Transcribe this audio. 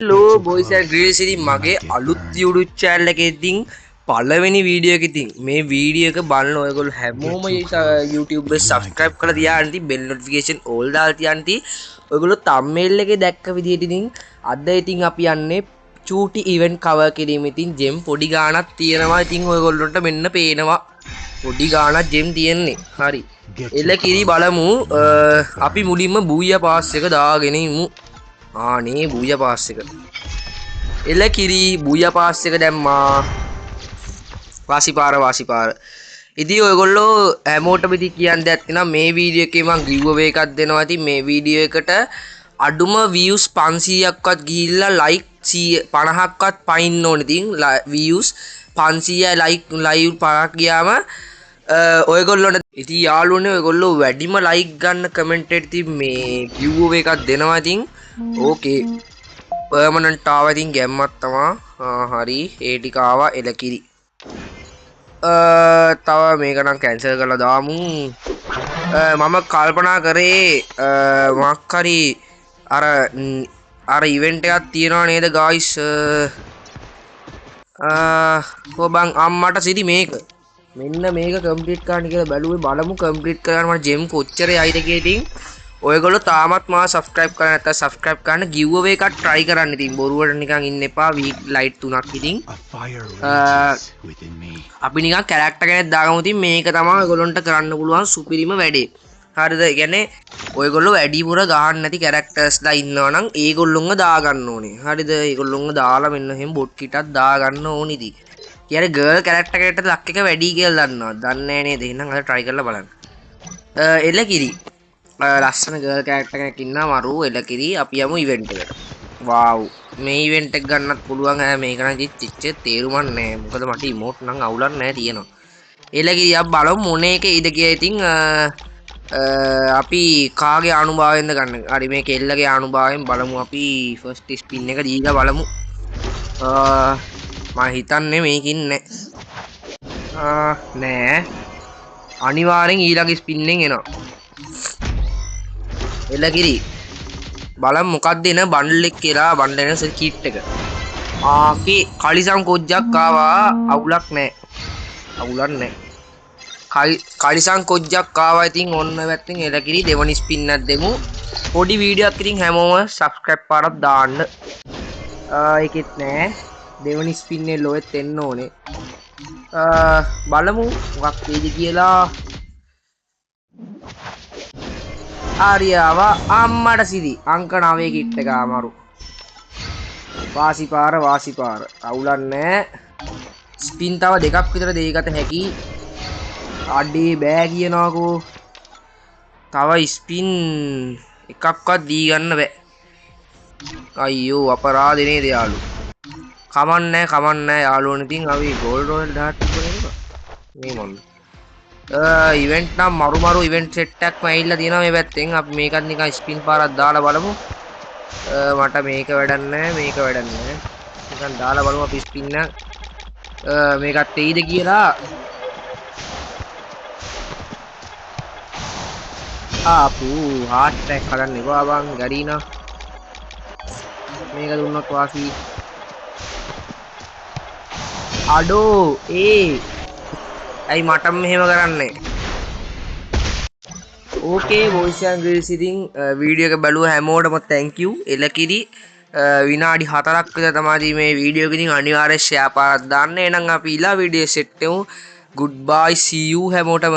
Hello boys and girls, ඉතින් මගේ අලුත් YouTube channel එකේ ඉතින් පළවෙනි වීඩියෝ එක. ඉතින් මේ වීඩියෝ එක බලන ඔයගොල්ලෝ හැමෝම YouTube එක subscribe කරලා තියාගන්න, ඉතින් bell notification all දාලා තියාගන්න. ඉතින් ඔයගොල්ලෝ thumbnail එකේ දැක්ක විදිහට ඉතින් අද ඉතින් අපි යන්නේ චූටි ඉවෙන්ට් කවර් කිරීම. ඉතින් ජෙම් පොඩි ගාණක් තියෙනවා. ඉතින් ඔයගොල්ලන්ට මෙන්න පේනවා පොඩි ගාණක් ජෙම් තියෙන්නේ. හරි, එල කිරි බලමු. අපි මුලින්ම බූයා පාස් එක දාගෙන ඉමු. ආනේ බූයා පාස් එක. එල කිරි, බූයා පාස් එක දැම්මා. වාසි පාර, වාසි පාර. ඉතින් ඔයගොල්ලෝ හැමෝටම ඉතින් කියන්න දෙයක් තියෙනවා. මේ වීඩියෝ එකේ මං ගිව් අවේ එකක් දෙනවා. ඉතින් මේ වීඩියෝ එකට අඩුම views 500ක්වත් ගිහිල්ලා like 50ක්වත් පයින්න ඕනේ. ඉතින් views 500යි like live 50ක් ගියාම ඔයගොල්ලොන්ට ඉතින් යාළුවනේ ඔයගොල්ලෝ වැඩිම ලයික් ගන්න කමෙන්ට් එකට ඉතින් මේ ගිව් අවේ එකක් දෙනවා. ඉතින් ඕකේ පර්මනන්ට් ආවා. ඉතින් ගැම්මක් තමා. හරි, ඒ ටික ආවා. එලකිරි. තව මේක නම් කැන්සල් කරලා දාමු. මම කල්පනා කරේ මොකක් හරි අර අර ඉවෙන්ට් එකක් තියෙනවා නේද ගායිස්? කො බං අම්මට සිරි, මේක මෙන්න මේක කම්ප්ලීට් කරන්න කියලා බැලුවේ. බලමු කම්ප්ලීට් කරාම මට ජෙම් කොච්චර යයිද කියලා. ඉතින් ඔයගොල්ලෝ තාමත් මාව සබ්ස්ක්‍රයිබ් කරලා නැත්නම් සබ්ස්ක්‍රයිබ් කරන්න, ගිව් අවේ එකක් try කරන්න. ඉතින් බොරුවට නිකන් ඉන්න එපා. වීක් ලයිට් තුනක්. ඉතින් අපි නිකන් කැරක්ටර් කෙනෙක් දාගමු. ඉතින් මේක තමයි ඔයගොල්ලන්ට කරන්න පුළුවන් සුපිරිම වැඩේ. හරිද? ඒ කියන්නේ ඔයගොල්ලෝ වැඩිපුර ගහන්න නැති කැරක්ටර්ස්ලා ඉන්නවා නම් ඒගොල්ලොන්ව දාගන්න ඕනේ. හරිද? ඒගොල්ලොන්ව දාලා මෙන්න එහෙම බොට් කිටක් දාගන්න ඕනේ. ඉතින් කියන්නේ ගර්ල් කැරක්ටර් කෙනෙක්ට ලක් එක වැඩි කියලා දන්නවා. දන්නේ නෑ නේද? එහෙනම් අද try කරලා බලන්න. එලකිරි. ලස්සන ගර්ල් කැරක්ටර් කෙනෙක් ඉන්නවා මරු. එලකිරි, අපි යමු ඉවෙන්ට් එකට. වාව්, මේ ඉවෙන්ට් එක ගන්නත් පුළුවන් ඈ. මේක නම් ඉතින් චිච්ච තේරුමක් නෑ. මොකද මට ඉමෝට් නම් අවුලක් නෑ තියෙනවා. එලකිරි, අපි බලමු මොන එකේ ඉද කියලා. ඉතින් අපි කාගේ ආනුභාවයෙන්ද ගන්න? හරි, මේ කෙල්ලගේ ආනුභාවයෙන් බලමු. අපි ෆස්ට් ස්පින් එක දීලා බලමු. මම හිතන්නේ මේකින් නෑ. නෑ, අනිවාර්යෙන් ඊළඟ ස්පින් එකෙන් එනවා. එලකිරි, බලමු මොකක්ද එන බන්ඩල් එක කියලා. බන්ඩල් එන කිට් එක. ආකේ කලිසම් කොජ්ජක් ආවා. අවුලක් නෑ, අවුලක් නෑ. කලිසම් කොජ්ජක් ආවා. ඉතින් ඔන්න ඔය පැත්තෙන් එලකිරි, දෙවනි ස්පින් එකක් දෙමු. පොඩි වීඩියෝ එකක්. ඉතින් හැමෝම සබ්ස්ක්‍රයිබ් පාරක් දාන්න. ඒකෙත් නෑ. දෙවනි ස්පින් එකේ ලොවෙත් එන්න ඕනේ. බලමු මොකක් වෙයිද කියලා. ආරියාව අම්මට සිරි, අංක 9 කිට් එක අමාරු. වාසි පාර, වාසි පාර. අවුලක් නෑ. ස්පින් තව දෙකක් විතර දෙයගත හැකි. අඩේ බෑ කියනවාකෝ. තව ස්පින් එකක්වත් දී ගන්න බෑ. අයියෝ අපරාධේ නේද යාළු. කමන්නේ කමන්නේ යාළුවනේ. ඉතින් අපි ගෝල්ඩ් රොයල් 10ක් තිබුණේ නේද? මේ මොන්න ඉවෙන්ට් නම් මරු මරු ඉවෙන්ට් සෙට් එකක්ම ඇවිල්ලා තියෙනවා මේ පැත්තෙන්. අපි මේකත් නිකන් ස්පින් පාරක් දාලා බලමු. මට මේක වැඩක් නෑ, මේක වැඩක් නෑ. නිකන් දාලා බලමු අපි ස්පින් එක. මේකත් එයිද කියලා. ආපු හાર્ට් ඇටැක් හදන්න එපා බං ගරීනා. මේක දුන්නොත් වාසි. අඩෝ ඒ ඇයි මටම මෙහෙම කරන්නේ? ඕකේ බොයිස් ඇන්ඩ් ගර්ල්ස්, ඉතින් වීඩියෝ එක බැලුව හැමෝටම thank you. එලකිරි, විනාඩි 4ක් විතර තමයි මේ වීඩියෝ එක. ඉතින් අනිවාර්යෙන් ෂෙයා පාරක් දාන්න. එහෙනම් අපි ඊළඟ වීඩියෝ සෙට් වෙමු. Good bye, see you හැමෝටම.